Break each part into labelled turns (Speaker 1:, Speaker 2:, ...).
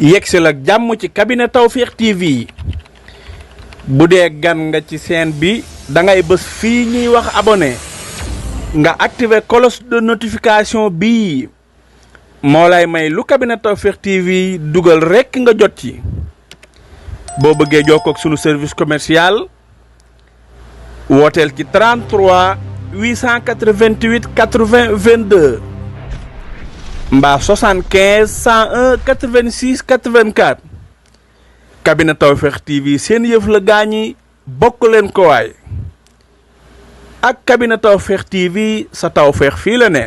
Speaker 1: yegsil ak jàmm ci cabinet Tawfekh TV bu dee gan nga ci chaîne bi da ngay bës fii ñuy wax abonné nga activer cloche de notification bi moo lay may lu cabinet Tawfekh TV dugal rekk nga jot ci boo bëggee jokkoo ak sunu service commercial wooteel ci 33 888 80 22 mbaa 75 101 86 84 cabinet Tawfekh TV seen yëf la gaañi bokk leen ko waay ak cabinet Tawfekh TV sa tawfeex fii la ne.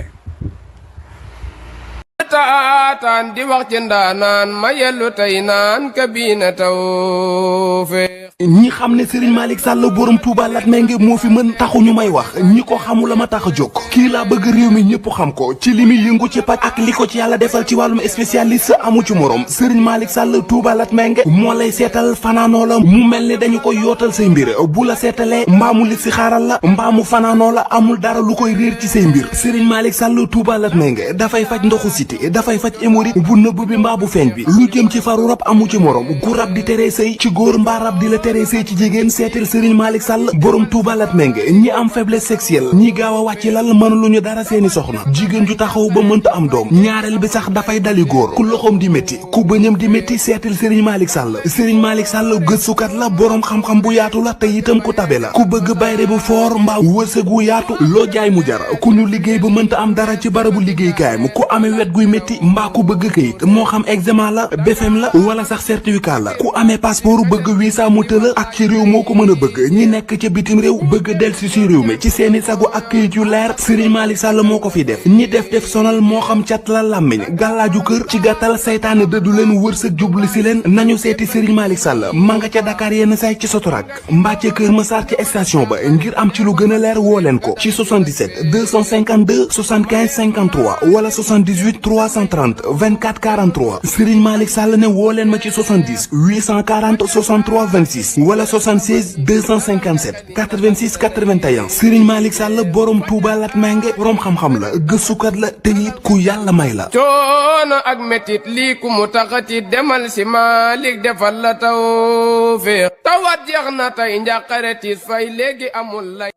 Speaker 2: taataan di wax ci ndaanaan ma yellu tey naan cabinet Tawfekh.
Speaker 3: ñi xam ne Serigne Malick Sall borom Touba Latmingué moo fi mën taxu ñu may wax ñi ko xamul la ma tax a jóg kii laa bëgg réew mi ñëpp xam ko ci li muy yëngu ci paj ak li ko ci yàlla defal ci wàllum spécialiste amu ci morom Serigne Malick Sall Touba Latmingué moo lay seetal fanaanoo la mu mel ni dañu koy yootal say mbir bu la seetalee mbaamu li si xaaral la mbaamu fanaanoo la amul dara lu koy réer ci say mbir Serigne Malick Sall Touba Latmingué dafay faj ndoxu siti dafay faj hémorroïde bu nëbb bi mbaa bu feeñ bi lu jëm ci faru rab amu ci morom gu rab di teree sëy ci góor mbaa rab di la teree sëy ci jigéen seetal Serigne Malick Sall borom Touba Latmingué ñi am faiblesse sexuelle ñi gaaw a wàcc lal mën lu ñu dara seeni soxna jigéen ju taxaw ba mënta am doom ñaareel bi sax dafay dali góor ku loxoom di métti ku bëñam di métti seetal Serigne Malick Sall Serigne Malick Sall gëstukat la borom xam-xam bu yaatu la te itam ku tabe la ku bëgg bayre bu foor mbaa wërsëg wu yaatu loo jaay mu jar ku ñu liggéey ba mënta am dara ci barabu liggéeykaayam ku amee wet guy métti mbaa ku bëgg këyit moo xam examen la BFEM la wala sax certificat la ku amee passeport bëgg visa mu tëla ak ci réew moo ko mën a bëgg ñi nekk ca bitim réew bëgg del si réew mi ci seeni sago ak këyit yu leer Serigne Malick Sall moo ko fi def ñi def sonal moo xam cat la làmmiñ gàllaaju kër ci gàttal saytaane dëddu leen wërsëg jublu si leen nañu seeti Serigne Malick Sall ma nga ca Dakar yenn say ci Sotorak mbaa ca Kër Massar ci station ba ngir am ci lu gën a leer woo leen ko ci 77 252 75 53 wala 78 330 24 43 Serigne Malick Sall ne woo leen ma ci 70 840 63 26 wala 76 257 86 81 Serigne Malick Sall borom Touba Latmingué borom xam-xam la gëstukat la te it ku yàlla may la.
Speaker 2: coono ak métit lii ku mu taxati demal si Malick defal la Tawfekh tawat jeex na tey njàqare tiis fay léegi amul lay.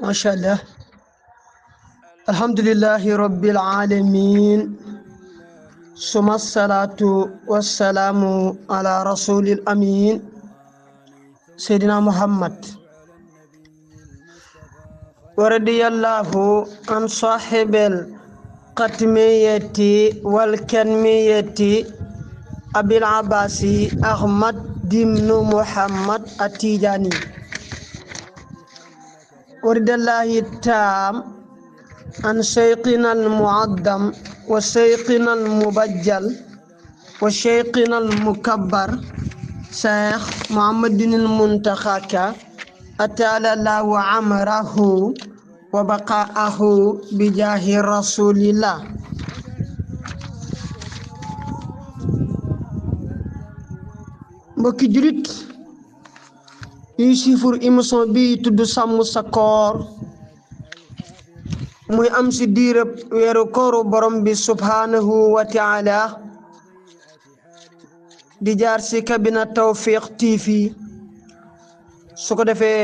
Speaker 4: macha allah alhamdulillahi rabbil alamin suma salaatu wassalaamu ala rasulil amin seydina muhammad wa radiyallahu an sahibel xatmiyati wal kanmiyati abil abasi ahmad dimnu muhammad atijani wa radiyallahi taam an shaykhina al muaddam wa shaykhina al mubajjal wa shaykhina al mukabbar Cheikh Mouhamadinil Muntaxa atala lahu amrahu wa baqaahu bi jaahi rasulillah mbokki julit yuy siifur émission bi tudd sàmm sa koor muy am si diirëb weeru kooru borom bi subhanahu wa taala di jaar si cabinet Tawfekh TV su ko defee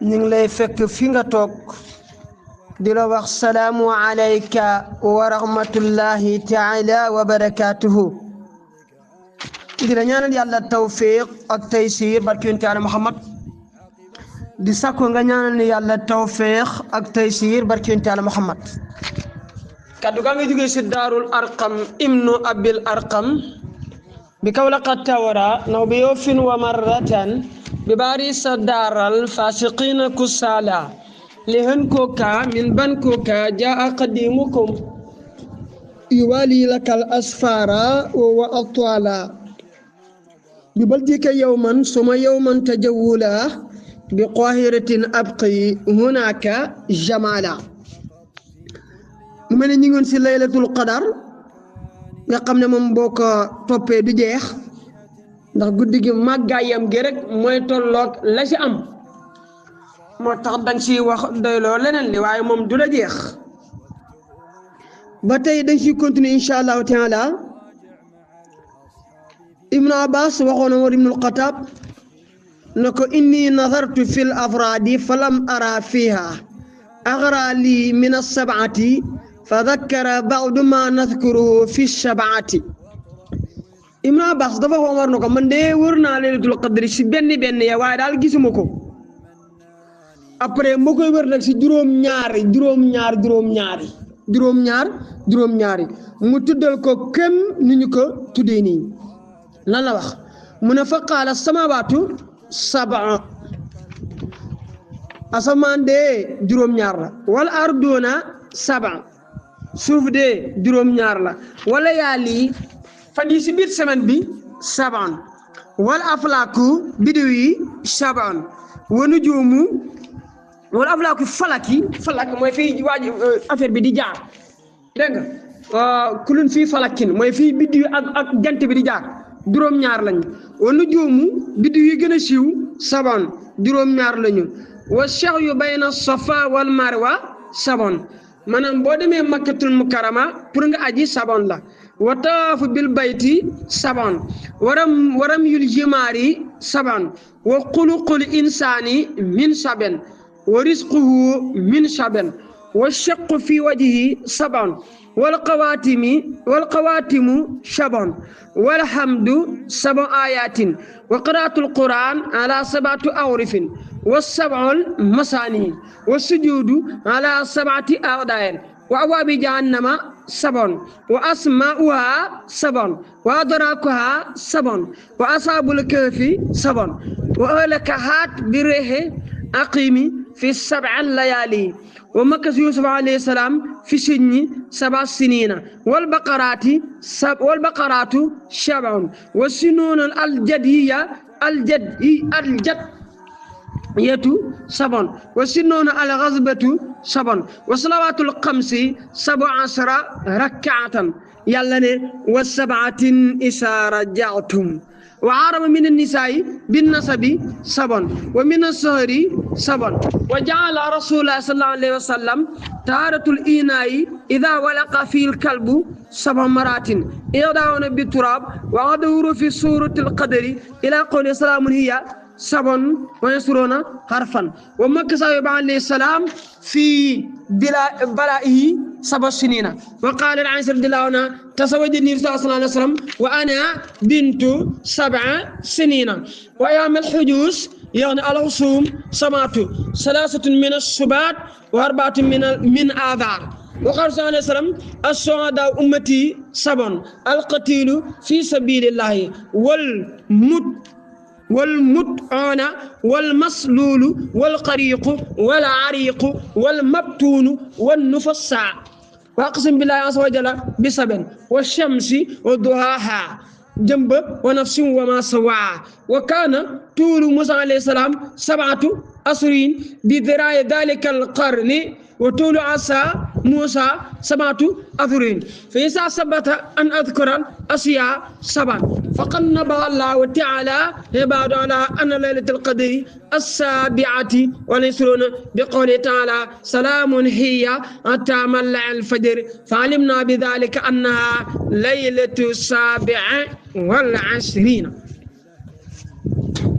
Speaker 4: ñu ngi lay fekk fi nga toog di la wax salaamu alayka wa rahmatullahi taala wa barakatuhu di la ñaanal yàlla tawfiq ak taysir barke yonent Yàlla Muhammad di sakku nga ñaanal yàlla tawfiq ak taysir barke yonent Yàlla Muhammad kaddu gaa ngi jógee si daarul arqam ibnu abil arqam bi kawlaqa tawra naw bi yofin wa marratan bi bari sa daaral fasiqina kusala lihan koka min ban koka jaa qadimukum yuwali lakal asfara wa atwala bi baldika yawman suma yawman tajawula bi qahiratin abqi hunaka jamala mu mel ne ñu ngi si laylatul qadar nga xam ne moom boo ko toppee du jeex ndax guddi gi màggaayam gi rek mooy tolloog la ci am moo tax dañ ciy wax doyloo leneen li waaye moom du la jeex ba tey dañ ciy continuer incha allahu taala ibnu abbas waxoon Umar ibnul Xataab ne ko inni nadartu fil afraadi falam ara fiha aghra li min as-sab'ati fa dhakkara ba'du ma nadhkuruhu fi as-sab'ati. ibnu abbas dafa wax Umar ne ko man de wër naa laylatul qadri si benn ya waaye daal gisuma ko. après ma koy wër nag si juróom-ñaari mu tuddal ko kem ni ñu ko tuddee nii lan la wax mu ne fa qaala samawaatu sab'a asamaan de juróom-ñaar la wala arduna sab'a suuf de juróom-ñaar la wala yaali fan yi si biir semaine bi sab'an wala aflaaku bidiw yi sab'an wa nujuumu wala aflaaku falak mooy fii waaj affaire bi di jaar dégg nga kulun fii falakin mooy fii biddiw ak jant bi di jaar juróom-ñaar lañu wa nujuumu biddiw yi gën a siiw sab'an juróom-ñaar lañu wa sha'yu bayna safa wal marwa sab'an maanaam boo demee makkatul mukarrama pour nga aji sab'an la wa tawaafu bil bayti sab'an waram yul jimaari sab'an wa xuluqul insaani min sab'an wa rizquhu min sab'an wa shaqqu fi wajhihi sab'an wal qawaatimu sab'an wal hamdu sab'u ayatin wa qiraatul qur'an ala sab'ati awrifin wa sab'ul masaani wa sujuudu ala sab'ati a'daayin wa abwaabi jahannama sab'an wa asmaa'uha sab'an wa adraakuha sab'an wa ashaabul kahfi sab'an wa ahlul kahfi bi riihi aqimi fi sab'il layaali wa makkas Yuusuf alayhi salaam fi sijni sab'a siniina wal baqaraatu sab'un wa sinuuna al-jaddiyatu sab'un wa sinuuna al-ghazbatu sab'un wa salawaatul xamsi sab'u ashara rak'atan yàlla ne wa sab'atin izaa raja'tum wa harama min an-nisaa'i bin-nasabi sab'an wa min as-sahri sab'an wa ja'ala rasulullah sallallahu alayhi wa sallam taharatul inaa'i idha walaqa fihi al-kalbu sab'a maratin ihdahunna bit-turab wa ghadawru fi suratil qadri ila qawli salamun hiya sab'un wa yasruna harfan wa makasa alayhi salam fi bala'ihi sab'a sinina wa qala Aisha radhiyallahu anha tazawwajani sallallahu alayhi wa sallam wa ana bintu sab'a sinina wa ayyam al-hujuz يعني الرسوم سمعت ثلاثة من السبات وأربعة من آذار وقال صلى الله عليه وسلم الشهداء أمتي سبع القتيل في سبيل الله والمطعون والمسلول والقريق والعريق والمبتون والنفساء وأقسم بالله عز وجل بسبع والشمس وضحاها جنب ونفس وما سواها وكان طول موسى عليه السلام 7 أسرين بذراع ذلك القرن وطول عصا موسى 7 أسرين فإذا ثبت أن أذكر أشياء 7 فقد نبأ الله تعالى عباده على أن ليلة القدر 7 والعشرون بقوله تعالى سلام هي حتى مطلع الفجر فعلمنا بذلك أنها ليلة 27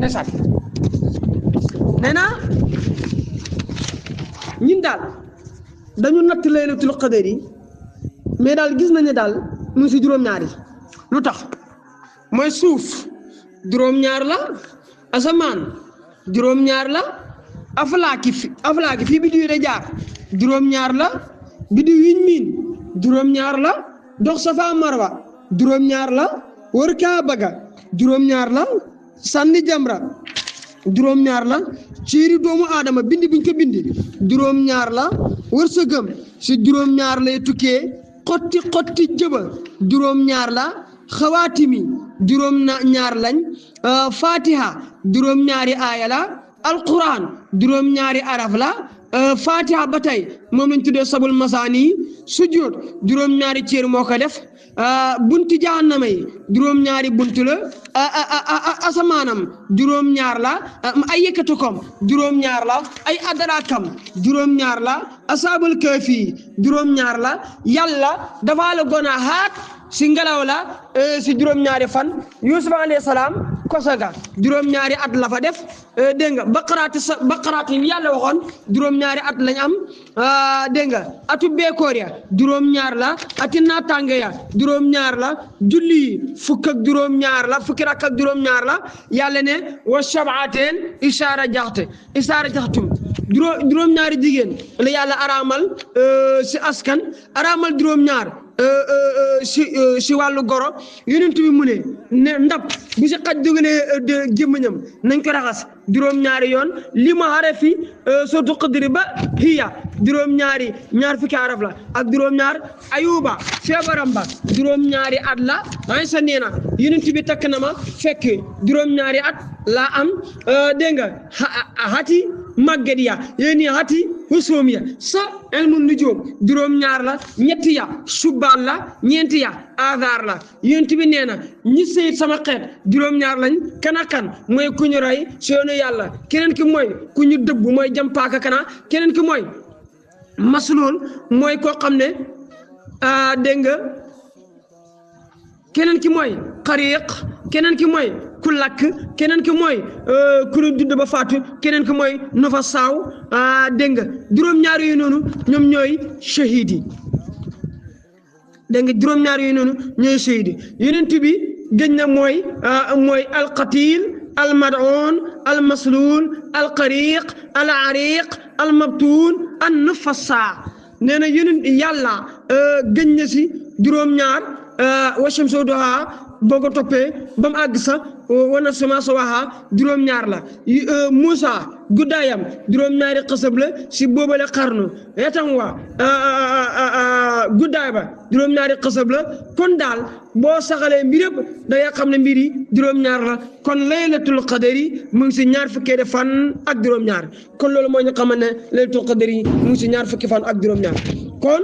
Speaker 4: نسال نينا ñun daal dañu natt laylatul qadr yi mais daal gis nañu daal mu si juróom-ñaar yi lu tax mooy suuf juróom-ñaar la asamaan juróom-ñaar la aflaaki fii biddiw yi jaar juróom-ñaar la biddiw yiñ miin juróom-ñaar la dox safa marwa juróom-ñaar la wër kaaba ga juróom-ñaar la sànni jamra juróom-ñaar la ciiri doomu aadama bindi buñ ko bindi juróom-ñaar la wërsëgam si juróom-ñaar lay tukkee xotti jëba juróom-ñaar la xawaatimi juróom-ñaar lañ fatiha juróom-ñaari aaya la alquran juróom-ñaari araf la fatiha ba tey moom lañ tuddee sabul masaani sujjóot juróom-ñaari céer moo ko def bunti jahannama yi juróom-ñaari buntu la asamaanam juróom-ñaar la ay yëkkatu kom juróom-ñaar la ay adaraakam juróom-ñaar la asaabul kaafi juróom-ñaar la yàlla dafa la gona haat si ngelaw la si juróom-ñaari fan Yuusuf alayhi salaam kosaga juróom-ñaari at la fa def dégg nga baqaraat yi yàlla waxoon juróom-ñaari at lañ am dégg nga atu beekoor ya juróom-ñaar la ati naataange ya juróom-ñaar la julli yi fukk ak juróom-ñaar la fukki rakk ak juróom-ñaar la yàlla ne wa sab'atin isaara jaxtum juróom-ñaari jigéen la yàlla araamal si askan araamal juróom-ñaar si wàllu goro yonent bi mu ne ndab bu si xaj dugalee gémmiñam nañ ko raxas juróom-ñaari yoon li ma xarafi sootu qadri ba hiya juróom-ñaari ñaar fukki araf la ak juróom-ñaar ayuba feebaram ba juróom-ñaari at la ay sa nee na yonent bi takk na ma fekk juróom-ñaari at laa am dégg nga hati màgget ya yéeni hati husoom ya sa ilmu nujum juróom-ñaar la ñetti ya subbaal la ñeenti ya azar la yonent bi nee na ñi sëyit sama xeet juróom-ñaar lañ kan ak kan mooy ku ñu rey seenu yàlla keneen ki mooy ku ñu dëbb mooy jam paaka kana keneen ki mooy maslool mooy koo xam ne dégg nga keneen ki mooy xariq keneen ki mooy ku lakk keneen ki mooy ku lu dudd ba faatu keneen ki mooy nu fa saaw dégg nga juróom-ñaar yooyu noonu ñoom ñooy shahid yi dégg nga juróom-ñaar yooyu noonu ñooy shahid yi yonent bi gëj na mooy alqatil almad'un almasluul alqariq alariq almabtuun annufasa nee na yonent yàlla gëj na si juróom-ñaar wa shamsu duhaa boo ko toppee ba mu àgg sa wana sama sawaha juróom-ñaar la Moussa guddaayam juróom-ñaari xasab la si boobale xarnu etam wa guddaay ba juróom-ñaari xasab la kon daal boo saxalee mbir yëpp da nga xam ne mbir yi juróom-ñaar la kon laylatul qadri mu ngi si ñaar fukki fan ak juróom-ñaar kon loolu moo ñu xamal ne laylatul qadri mu ngi si ñaar fukki fan ak juróom-ñaar kon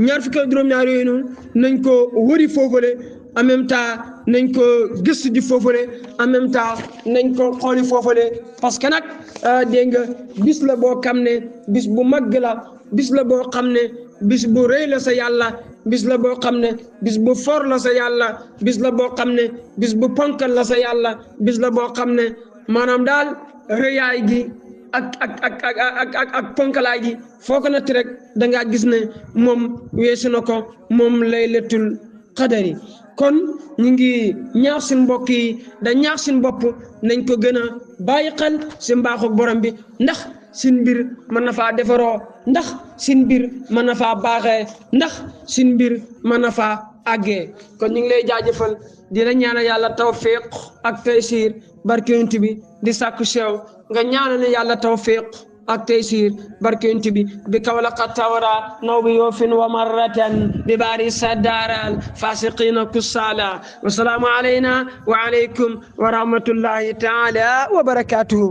Speaker 4: ñaar fukki ak juróom-ñaar yooyu noonu nañ ko wëri foofule en même temps nañ ko gëstu di foofule en même temps nañ ko xooli foofule parce que nag dégg nga bis la boo xam ne bis bu màgg la bis la boo xam ne bis bu rëy la sa yàlla bis la boo xam ne bis bu for la sa yàlla bis la boo xam ne bis bu ponkal la sa yàlla bis la boo xam ne maanaam daal rëyaay gi ak ponkalaay gi foo ko natt rek da ngaa gis ne moom weesu na ko moom laylatul qadari kon ñu ngi ñaax suñu mbokk yi da ñaax suñu bopp nañ ko gën a bàyyi xel si mbaaxu borom bi ndax sin mbir mën na faa defaroo ndax sin mbir mën na faa baaxee ndax sin mbir mën na faa àggee kon ñu ngi lay jaajëfal di la ñaanal yàlla tawfiq ak taysir barke yonent bi di sàkku sew nga ñaanal yàlla tawfiq ak taysir barke yonent bi kawla qad tawra naw bi yoofin wa marratan bi baari sadaral fasiqina kusala wa salaamu alayna wa alaykum wa rahmatullahi taala wa barakatuhu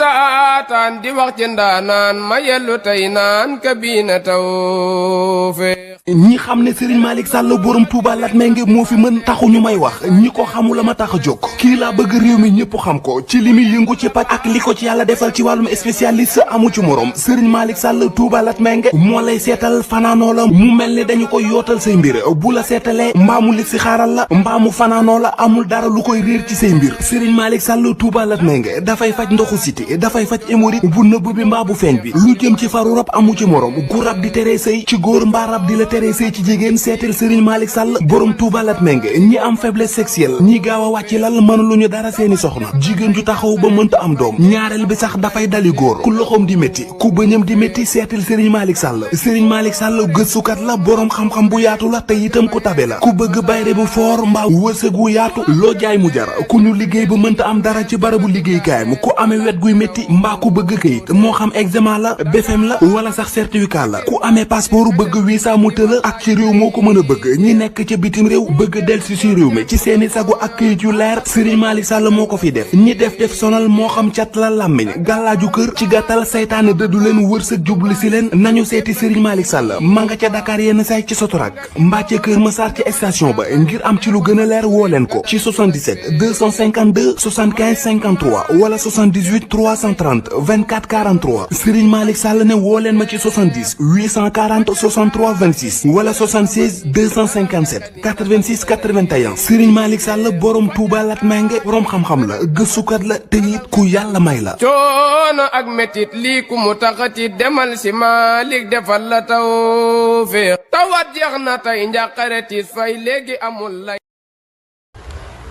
Speaker 2: taataan di wax ci ndaanaan ma yellu tey naan kabina tawfiq
Speaker 3: ñi xam ne Serigne Malick Sall borom Touba Latmingué moo fi mën taxu ñu may wax ñi ko xamul la ma tax a jóg kii laa bëgg réew mi ñëpp xam ko ci li muy yëngu ci paj ak li ko ci yàlla defal ci wàllum spécialiste amu ci morom Serigne Malick Sall Touba Latmingué moo lay seetal fanaanoo la mu mel ni dañu koy yootal say mbir bu la seetalee mbaamu li si xaaral la mbaamu fanaanoo la amul dara lu koy réer ci say mbir Serigne Malick Sall Touba Latmingué dafay faj ndoxu siti dafay faj hémorroïde bu nëbb bi mbaa bu feeñ bi lu jëm ci faru rab amu ci morom gu rab di teree sëy ci góor mbaa rab di la teree sëy ci jigéen seetal Serigne Malick Sall borom Touba Latmingué ñi am faiblesse sexuelle ñi gaaw a wàcc lal mën lu ñu dara seeni soxna jigéen ju taxaw ba mënta am doom ñaareel bi sax dafay dali góor ku loxoom di métti ku bëñam di métti seetal Serigne Malick Sall Serigne Malick Sall gëstukat la borom xam-xam bu yaatu la te itam ku tabe la ku bëgg bayre bu foor mbaa wërsëg wu yaatu loo jaay mu jar ku ñu liggéey ba mënta am dara ci barabu liggéeykaayam ku amee wet guy métti mbaa ku bëgg kayit moo xam examen la BFEM la wala sax certificat la ku amee passeport bëgg visa mu tëla ak ci réew moo ko mën a bëgg ñi nekk ca bitim réew bëgg delsi ci réew mi ci seeni sagu ak kayit yu leer Serigne Malick Sall moo ko fi def ñi def sonal moo xam cat la làmmiñ gàllaaju kër ci gàttal saytaane dëddu leen wërsëg jubli si leen nañu seeti Serigne Malick Sall ma nga ca Dakar yenn say ci Sotorak mbaa ca Kër Massar ci station ba ngir am ci lu gën a leer woo leen ko ci 77 252 75 53 wala 78 330 24 43 Serigne Malick Sall ne woo leen ma ci 70 840 63 26 86 wala 76 257 86 81 Serigne Malick Sall borom Touba Latmingué borom xam-xam la gëstukat la te it ku yàlla may la.
Speaker 2: coono ak metit lii ku mu taxati demal si Malick defal la tawfeex tawat jeex na tey njàqare tiis fay léegi amul lay.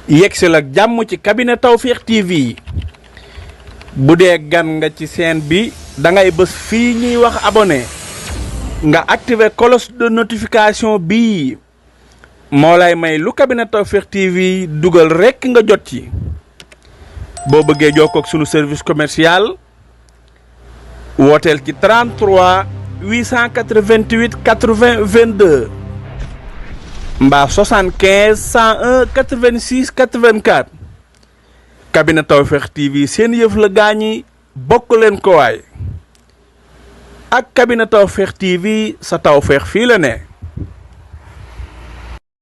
Speaker 1: yegsi la jàmm ci cabinet Tawfekh TV bu dee gan nga ci chaîne bi da ngay bës fii ñuy wax abonné nga activer cloche de notification bii moo lay may lu cabinet Tawfekh TV dugal rekk nga jot ci. boo bëggee jokkoo ak sunu service commercial wooteel ci 33 888 80 22 mbaa 75 101 86 84 cabinet Tawfekh TV seen yëf la gaañi bokk leen ko waay ak cabinet Tawfekh TV sa tawfeex fii la ne.